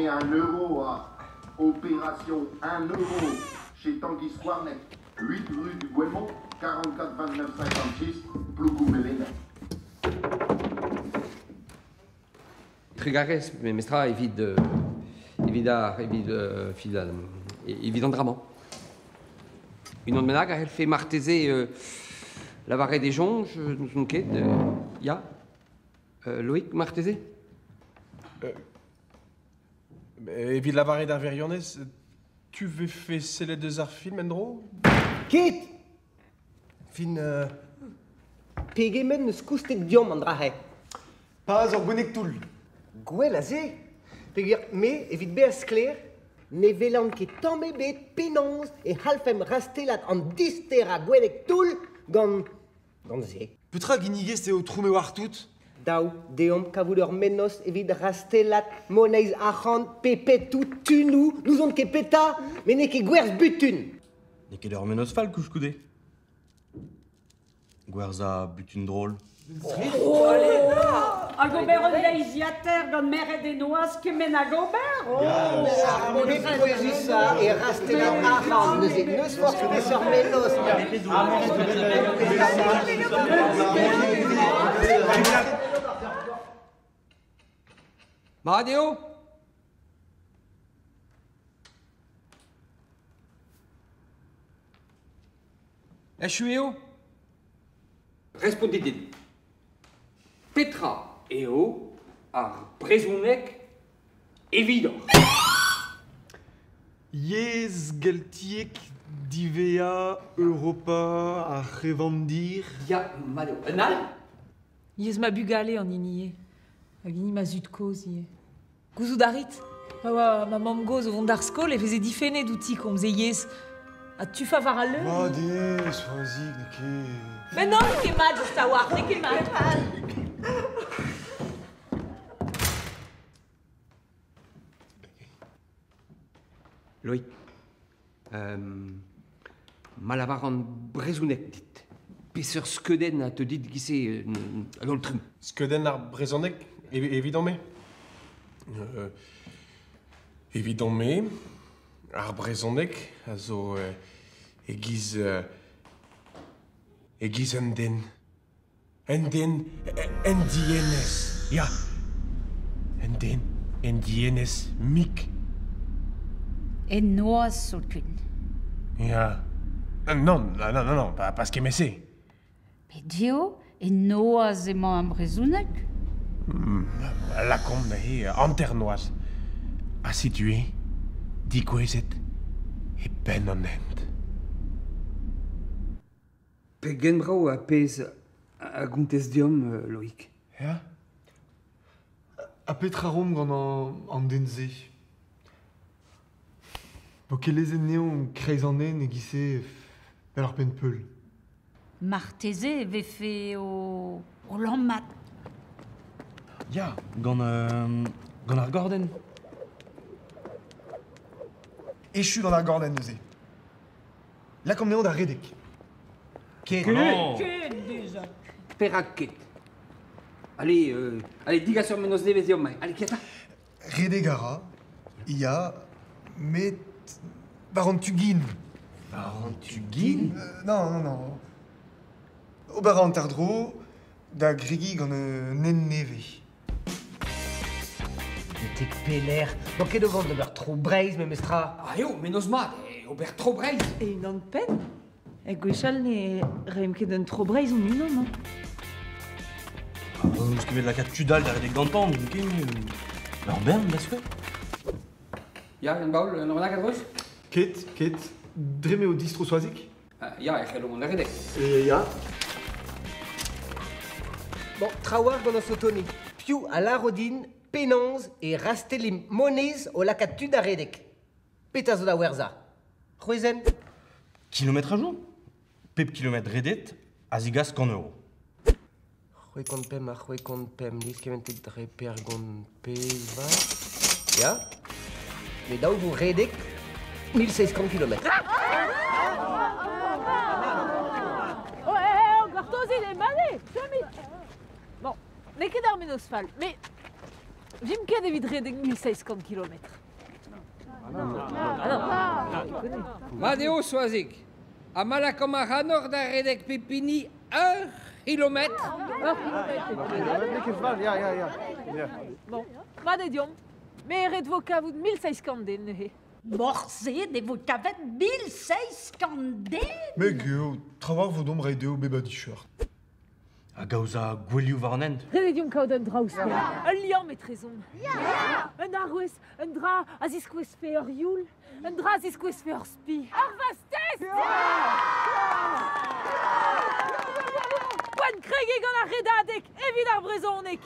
Donnez un euro à Opération 1 euro chez Tanguy Scouarnec, 8 rue du Guelmont, 44 29 56, Plougoumelen. Trugarez, memestra, evit, evit ar, evit, evit, evit an dra-mañ. Unan bennak a c'hellfe marteze lavaret e soñj, n'ouzon ket, ya. Loïc, marteze? Evit lavaret ar wirionez, tu vefe sellet eus ar film en-dro? Ket! Fin, pegement n'eus koustet deomp an dra-se? Pas ur gwenneg toull. Gwell a se. Peogwir me, evit bezañ sklaer, ne welan ket tamm ebet penaos e c'hallfemp rastellat an disterañ gwenneg toull gant gant se. Petra ginnigez te aotrou me oar tout? Dav deomp kavout ur mennozh evit rastellat moneiz arc'hant, pepetoù, tunoù, n'ouzon ket petra, met n'eo ket gwerzh butun. N'eo ket ur mennozh fall koulskoude. Gwerzhañ butun drol. Oh! Hag ober un deiziataer gant merc'hed e noazh kement hag ober? Oh! Ar pep pouezusañ eo rastellat arc'hant, neuze n'eus forzh peseurt mennozh. Mat eo? Echu eo? Respontit din. Petra eo ar brezhoneg evidoc'h? Yezh geltiek diwezhañ Europa ar c'hevandir. Ya, mat eo. Un all? Yezh ma bugale an hini eo. Hag hini ma zud-kozh ivez. Gouzout a rit, pa oa ma mamm-gozh o vont d'ar skol e veze difennet outi komz e yezh. Ha tufañ war al leur. Mat eo, Soazig, n'eo ket... Mais non, n'eo ket mat, just a-walc'h, n'eo ket mat. Loïc, ma lavaran brezhoneg dit, peseurt skeudenn a teu dit e-giz-se a-daol-trumm? Skeudenn ar brezhoneg evidon-me? Evidon-me, ar brezhoneg a zo e-giz e-giz un den. Un den en dienez, ya. Un den en dienez mik. En noazh zoken. Ya. Non, non, non, non, pas kement-se. Met eo, en noazh emañ ar brezhoneg? Lakaomp neuze hanternoazh. Ha setu-eñ degouezhet e penn an hent. Pegen brav ar pezh a gontez deomp, Loïc. Ya. Ha petra 'roomp gant an den-se? Vo ket lezet anezhañ kreiz an hent e-giz-se 'vel ar penn-peul. Marteze e vefe o, o lammat. Ya, gant, gant ar gordenn. Echu gant ar gordenn neuze. Lakaomp anezhañ da redek. Ket. Ket déjà. Perak ket? Allez, allez, digas ur mennozh nevez deomp. Allez, ket Redek a ra, ya, met war an tu gin. War an tu gin? Non, non, non. Ober a ran dro da gregiñ gant un hent nevez. Betek pelec'h? N'on ket o vont d'ober tro Breizh memestra. Ah eo, mennozh mat, ober tro Breizh. E-unan-penn? E gwechall ne raemp ket un tro Breizh hon-unan, hein. Ah, n'eus ket bet lakaat tud all da redek gantañ, n'ouzon ket. Ur bern, da skouer. Ya, Yann-Baol, un bennak a-dreuz? Ket, ket. Dre m'eo distro Soazig? Ya, e c'hello mont da redek. Ya. Bon, trawalc'h gant an sotoni. Piv a lâro din penaos e rastellimp moneiz o lakaat tud da redek? Petra zo da werzhañ? C'hwezenn? Kilometrajoù? Pep kilometr redet a zigas kant euro. C'hwekont pemp ha c'hwekont pemp, lieskementet dre pergont pevar. Ya? Met dav vo redek 1700 kilometr. Oh, eh, oh, gortozit, emañ Bon, n'eo ket ar mennozh fall, met... Vimp ket evit redek 1700 kilometr. Ah non. Mat eo, Soazig. Ha ma lakaomp ac'hanoc'h da redek pep hini ur c'hilometr? Ur kilometr. N'eo ket fall, ya, ya, ya. Ya. Bon, mat eo deomp. Me ret vo kavout 1700 den neuze. Morse ne vo kavet 1700 den! Me geo, trawalc'h vo deomp reiñ dezho bep a dicheurt. Hag aozañ gouelioù war an hent. Ret eo deomp kaout un dra ouzhpenn. Ul liamm etrezomp. Un arouez, un dra a ziskouezfe hor youl, un dra a ziskouezfe hor spi. Ar vastez! Poent kregiñ gant ar redadeg evit ar brezhoneg!